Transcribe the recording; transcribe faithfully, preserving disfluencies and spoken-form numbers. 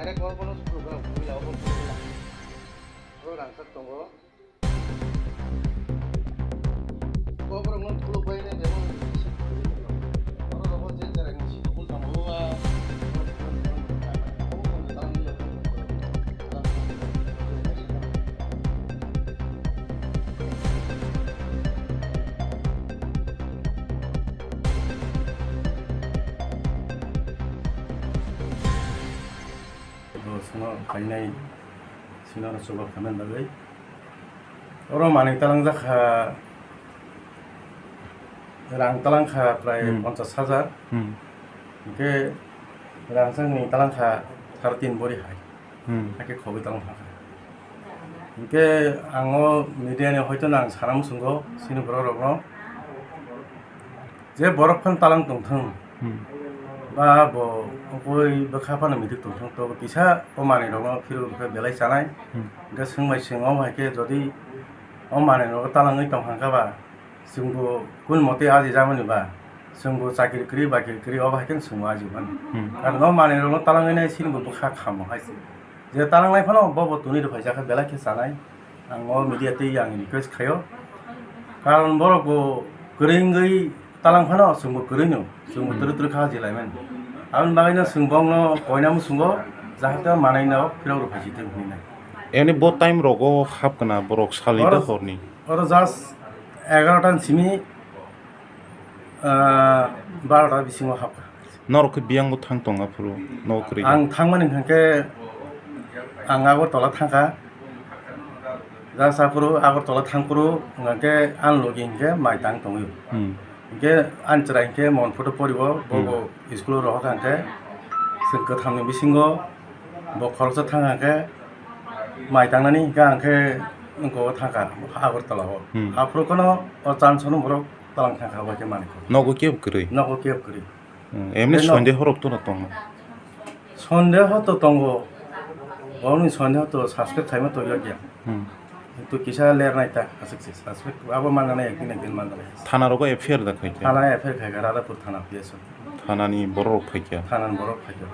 Kok bono sukru khe, bui labo sukru khe. Oro rangchak tongo. Kok borok no thuluk bai nai bebo. Oro rogo je jera ni sikul tongo, a. Bo sono kainai sinoro chuba khaimani bagwi. Oro manwi talangjak kha, rang talang kha prai Hmm. ponchas hajar. Hmm. Hwnkhe rangchakni talang kha sare tin bori hai. Hmm. Hakhe khogwi talang kha. Hwnkhe ang o media ni hoito nang sana muchungo sini borok rokno. Je borok phano talang tongthung, Hmm. ba bo wngkui bwkha phano midik tongthung, tobo kisa o manwi rokno phirok rwkhe belai chanai. Hmm. Hwnkhe swngbai swng omo hai khe jodi o manwi rokno talangwi tong kha ba, chwngbo kun mote aji jamani ba, chwngbo chakri kwrwi bakri kwrwi obo hai khe chwngbo aji mani. Hmm. Karon o manwi rokno talangwi nai sini bo bwkha khamo hai se. Je talangnai phano bo bo twnwi rwphai jakha belai khe chanai. Ang o media twi ang request khaio. Karon borok bo kwrwi wngwi talang phano chwngbo kwrwino, chwngbo Hmm. twrwi twrwi kha jilai mani. Aboni bagwino chwng bongno koina muchungo jahate manwino phirok rwphai si thung hwnwi nai. Eni bo time rogo hap kana borok sali Oro, da horni? Oro just egarota ni simi, ah, barota bisingo hapkha. Norok khe biyang bo thang tong aphuru nogo kwrwi? Ang thangmani hwnkhe ang Agartala thangkha. Jasa aphuru Agartala thangphuru hwnkhe ani logi hwnkhe mai tang tongwi. Hmm. Hwnkhe ani chwrai hwnkhe Mon photo poribo, Hmm. bobo school rohor kha hwnkhe chwng kwthamni bisingo bo khoroksa thang hwnkhe mai tangnani hwnkhe ang khe wngkho thangkha Agartala o. Hmm. Aphuru kheno o chance no borok talang thangkha bai khe manwi kho. Nogo kebo kwrwi? Nogo kebo kwrwi. Hmm, emni Eno. Sondeho rok to no tongo? Sondeho to tongo. Bongni sondeho to suspect khaima to yokya. Hmm. Kintu kisa lernai ta aswk se suspect abo manganai ekdin ekdin manganai. Thana rogo F I R da khaikha? Thana F I R khaikha, Radhapur thana P S O. Thanani borok rok phaikha? Thanani borok phaikha.